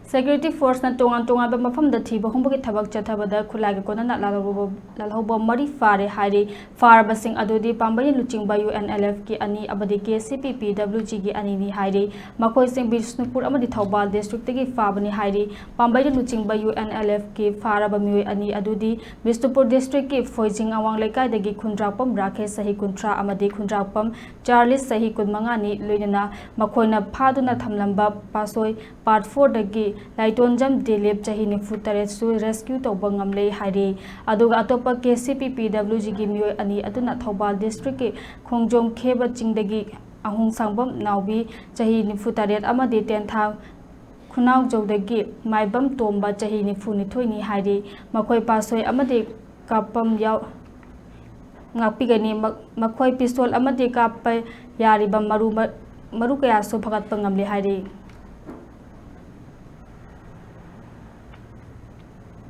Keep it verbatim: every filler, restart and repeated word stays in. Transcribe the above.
Security force ꯅ ꯇꯣꯉꯥꯟ ꯇꯣꯉꯥꯟꯕ ꯃꯐꯝꯗ ꯊꯤꯕ ꯍꯨꯝꯕꯒꯤ ꯊꯕꯛ ꯆꯠꯊꯕꯗ ꯈꯨꯠꯂꯥꯏꯒ ꯀꯣꯟꯅꯅ ꯂꯥꯜꯍꯧꯕ ꯂꯥꯜꯍꯧꯕ ꯃꯔꯤ ꯐꯥꯔꯦ ꯍꯥꯏꯔꯤ꯫ ꯐꯥꯔꯕꯁꯤꯡ ꯑꯗꯨꯗꯤ ꯄꯥꯝꯕꯩꯅ ꯂꯨꯆꯤꯡꯕ ꯌꯨ ꯑꯦꯟ ꯑꯦꯜ ꯑꯦꯐ ꯀꯤ ꯑꯅꯤ ꯑꯃꯗꯤ ꯀꯦ ꯁꯤ ꯄꯤ ꯄꯤ ꯗꯕ꯭ꯂꯤꯎ ꯖꯤ ꯒꯤ ꯑꯅꯤꯅꯤ ꯍꯥꯏꯔꯤ꯫ ꯃꯈꯣꯏꯁꯤꯡ ꯕꯤꯁꯅꯨꯄꯨꯔ ꯑꯃꯗꯤ ꯊꯧꯕꯥꯜ district ꯇꯒꯤ ꯐꯥꯕꯅꯤ ꯍꯥꯏꯔꯤ꯫ ꯄꯥꯝꯕꯩꯅ ꯂꯨꯆꯤꯡꯕ ꯌꯨ ꯑꯦꯟ ꯑꯦꯜ ꯑꯦꯐ ꯀꯤ ꯐꯥꯔꯕ ꯃꯤꯑꯣꯏ ꯑꯅꯤ ꯑꯗꯨꯗꯤ ꯕꯤꯁꯅꯨꯄꯨꯔ district ꯀꯤ ꯐꯣꯏꯖꯤꯡ ꯑꯋꯥꯡ ꯂꯩꯀꯥꯏꯗꯒꯤ ꯈꯨꯟꯗ꯭ꯔꯥꯛꯄꯝ ꯔꯥꯀꯦꯁ ꯆꯍꯤ ꯀꯨꯟꯊ꯭ꯔꯥ ꯑꯃꯗꯤ ꯈꯨꯟꯗ꯭ꯔꯥꯛꯄꯝ ꯆꯥꯔꯂꯤꯁ ꯆꯍꯤ ꯀꯨꯟꯃꯉꯥꯅꯤ, ꯂꯣꯏꯅꯅ ꯃꯈꯣꯏꯅ ꯐꯥꯗꯨꯅ ꯊꯝꯂꯝꯕ ꯄꯥꯁꯣꯏ part four ꯗꯒꯤ ꯂꯥꯏꯇꯣꯟꯖꯝ ꯗꯤꯂꯤꯞ ꯆꯍꯤ ꯅꯤꯐꯨ ꯇꯔꯦꯠꯁꯨ rescue ꯇꯧꯕ ꯉꯝꯂꯦ ꯍꯥꯏꯔꯤ꯫ ꯑꯗꯨꯒ ꯑꯇꯣꯞꯄ ꯀꯦ ꯁꯤ ꯄꯤ ꯄꯤ ꯗꯕ꯭ꯂꯤꯎ ꯖꯤ ꯒꯤ ꯃꯤꯑꯣꯏ ꯑꯅꯤ ꯑꯗꯨꯅ ꯊꯧꯕꯥꯜ district ꯀꯤ ꯈꯣꯡꯖꯣꯝ ꯈꯦꯕ ꯆꯤꯡꯗꯒꯤ ꯑꯍꯣꯡ ꯁꯥꯡꯕꯝ ꯅꯥꯎꯕꯤ ꯆꯍꯤ ꯅꯤꯐꯨ ꯇꯔꯦꯠ ꯑꯃꯗꯤ ꯇꯦꯟꯊꯥ ꯈꯨꯅꯥꯎꯖꯧꯗꯒꯤ ꯃꯥꯏꯕꯝ ꯇꯣꯝꯕ ꯆꯍꯤ ꯅꯤꯐꯨ ꯅꯤꯊꯣꯏꯅꯤ ꯍꯥꯏꯔꯤ꯫ ꯃꯈꯣꯏ ꯄꯥꯁꯣꯏ ꯑꯃꯗꯤ ꯀꯥꯞꯐꯝ ꯌꯥꯎ-, ꯉꯥꯛꯄꯤꯒꯅꯤ꯫ ꯃ-, ꯃꯈꯣꯏ ꯄꯤꯁꯇꯣꯜ ꯑꯃꯗꯤ ꯀꯥꯞꯄ ꯌꯥꯔꯤꯕ ꯃꯔꯨ ꯃ-, ꯃꯔꯨ ꯀꯌꯥꯁꯨ ꯐꯒꯠꯄ ꯉꯝꯂꯦ ꯍꯥꯏꯔꯤ꯫